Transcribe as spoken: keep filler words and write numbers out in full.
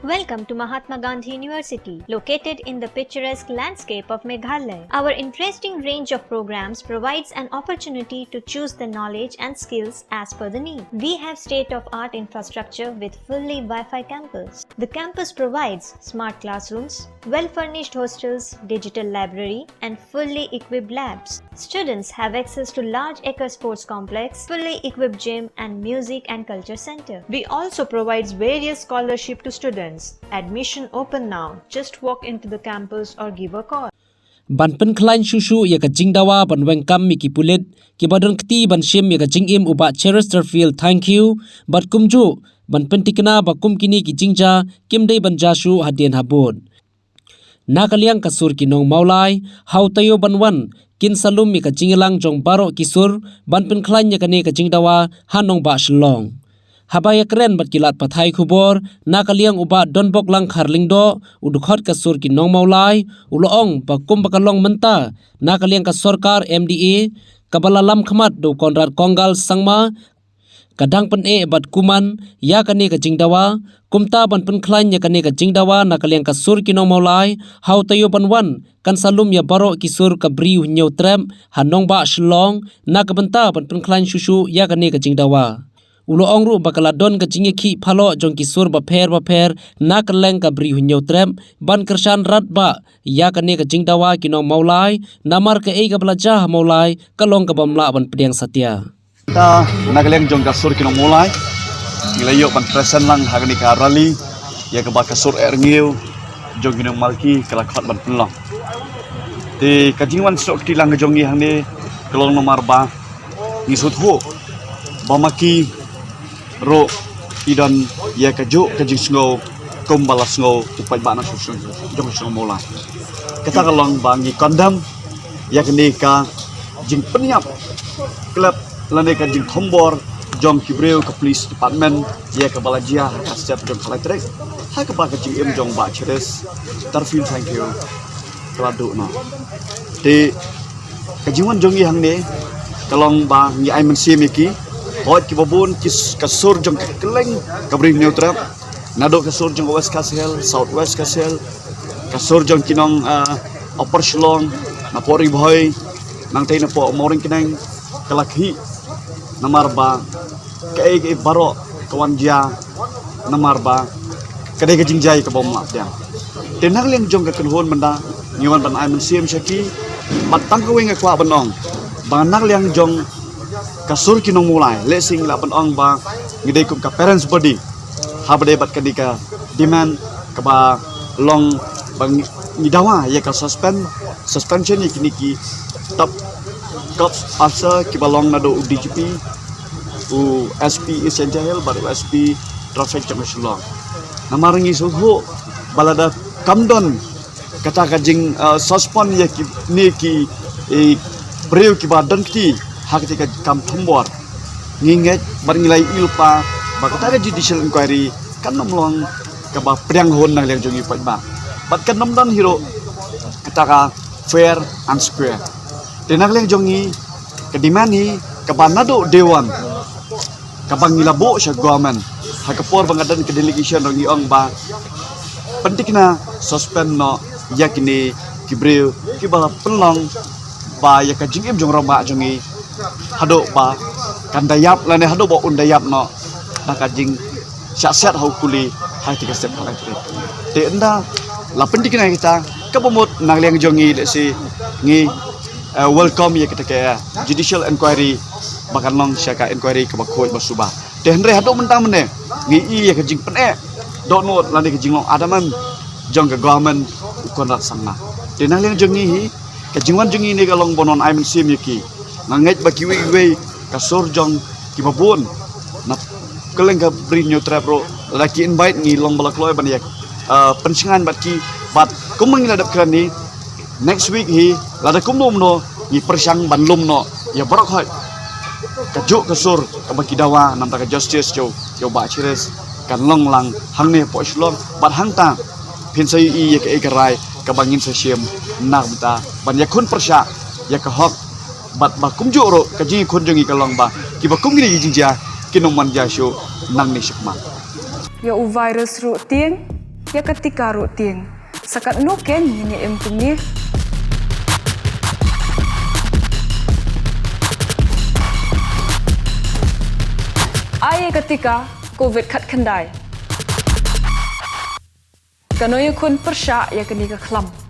Welcome to Mahatma Gandhi University, located in the picturesque landscape of Meghalaya. Our interesting range of programs provides an opportunity to choose the knowledge and skills as per the need. We have state-of-art infrastructure with fully Wi-Fi campus. The campus provides smart classrooms, well-furnished hostels, digital library, and fully equipped labs. Students have access to large acre sports complex, fully equipped gym, and music and culture center. We also provides various scholarship to students. Admission open now. Just walk into the campus or give a call. Ban pynkhlaiñ shuh shuh ïa ka jingdawa ban weng kam ïa ki pulit kiba don kti ban shim ïa ka jingim u Bah Chesterfield Thangkhiew, bad kumjuh ban pyntikna ba kum kine ki jingjia kim dei ban jia shuh hadien habud. Na ka liang ka sur ki nong Mawlai, ha u taïew ban wan kin sa lum ïa ka jingïalang jong baroh ki sur ban pynkhlaiñ ïa kane ka jingdawa ha nongbah Shillong. Haba ïakren bad ki lad pathai khubor, na ka liang u Bah Donboklang Kharlyngdoh, u dkhot ka sur ki nong Mawlai, u la ong ba kumba ka long mynta, na ka liang ka sorkar M D A kaba la lam khmat da u Conrad Kongkal Sangma, ka dang pyneh bad kumne ïa kane ka jingdawa. Kumta ban pynkhlaiñ ïa kane ka jingdawa na ka liang ka sur ki nong Mawlai, ha u taïew ban wan kan sa lum ïa baroh ki sur ka Bri u Hynñiewtrep ha nongbah Shillong, na ka bynta ban pynkhlaiñ shuh shuh ïa kane ka jingdawa. U la ong ruh ba ka la don ka jingïakhih phylla jong ki sur bapher bapher na kylleng ka Bri u Hynñiewtrep ban kyrshan radbah ïa kane ka jingdawa ki nong Mawlai, namar kaei kaba la jia ha Mawlai ka long kaba ym lah ban pdiang satia. Ta na ka liang jong ka sur ki nong Mawlai, ngi la ïoh ban present lang ha kane ka rally ïa kaba ka sur eh rngiew jong ki nong Malki ka la khot ban pynlong. Te ka jingwan snoh kti lang ka jong ngi hangne ka long namar ba ngi sngewthuh ba ma ki ruh ki don ïa kajuh ka jingsngew kumba la sngew u paidbah na shnong jong shnong Mawlai. Kata ka long ba ngi condemn ïa kane ka jingpynïap klet lane ka jingthombor jong ki briew ka police department ïa kaba la jia ha ka step jong ka Laitrik, ha kaba ka jingim jong Bah Chesterfield Thangkhiew ka la duh noh. Te ka jingwan jong ngi hangne ka long ba ngi ai mynsiem ïa ki, hooid kiba bun ki s-, ka sur jong ka kylleng ka Bri u Hynñiewtrep, naduh ka sur jong West Khasi Hills, South West Khasi Hills, ka sur jong ki nong, ah, Upper Shillong, napoh Ri Bhoi, nangta napoh Mawryngkneng, ka la khih namar ba kaei kaei baroh ka wan jia namar ba ka dei ka jingjia kaba ym lah pdiang. Te na ka liang jong ka kynhun mynta ngi wan ban ai mynsiem sha ki, bad tang kawei nga kwah ban ong ba na ka liang jong ka sur ki nong Mawlai, lehse ngi lah ban ong ba ngi dei kum ka parents body, haba dei bad kane ka demand kaba long ba ngi, ngi dawa ïa ka suspend, suspension ïa kine ki top cops officer kiba long naduh u D G P, u S P East Jaintia Hills bad u S P Traffic jong ka Shillong. Namar ngi sngewthuh ba lada kam don kata ka jing, eh, suspend ïa kine ki, eh, briew kiba don kti ha kata ka kam thombor, ngi ngeit bad ngi la ïohi lypa ba kata ka judicial inquiry kan ym long kaba pdiang hun na ka liang jong ngi paidbah, bad kan ym don hi ruh kata ka fair and square. Te na ka liang jong ngi ka demand hi kaba naduh day one kaba ngi la buh sha government, ha ka por ba nga don ka delegation ruh ngi ong ba pyntikna suspend noh ïa kine ki briew kiba la pynlong ba ïa ka jingim jong rangbah jong ngi haduh ba kan da ïap lane haduh ba un da ïap noh na ka jingshah set ha u kuli ha kata ka step ha ka step. Te ynda la pyntikna kita, kaba mut na ka liang jong ngi lehse ngi, eh, welcome ïa kata ka judicial inquiry ba kan long sha ka inquiry kaba khuid ba suba. Te hynrei haduh mynta mynne ngi i ïa ka jingpyneh dohnud lane ka jinglong adamant jong ka government u Conrad Sangma. Te na ka liang jong ngi hi ka jingwan jong ngi ne ka long ban wan ai mynsiem ïa ki. Nga ngeit ba kiwei kiwei ka sur jong kiba bun na kylleng ka Bri u Hynñiewtrep ruh lada ki invite ngi long ba la kloi ban ïa, eh, pynshngaiñ bad ki, bad kumba ngi la dep kren hi, next week hi lada kumno kumno ngi pyrshang ban lum noh ïa baroh khoit kajuh ka sur kaba ki dawa namar ka justice jong, jong u Bah Chesterfield kan long lang hangne hapoh Shillong bad hangta phin sa ïohi ïa kaei ka rai kaba ngin sa shim na ka bynta ban ïakhun pyrshah ïa ka hok bad ba kumjuh ruh ka jingïakhun jong ngi ka long ba kiba kum kine ki jingjia kin ym wan jia shuh nangne shakhmat. Ïa u virus ruh tieng, ïa ka tika ruh tieng. Sa katno ken ngin ïa im kumne? Ai ïa ka tika covid khatkhyndai. Kano ïakhun pyrshah ïa kane ka khlam?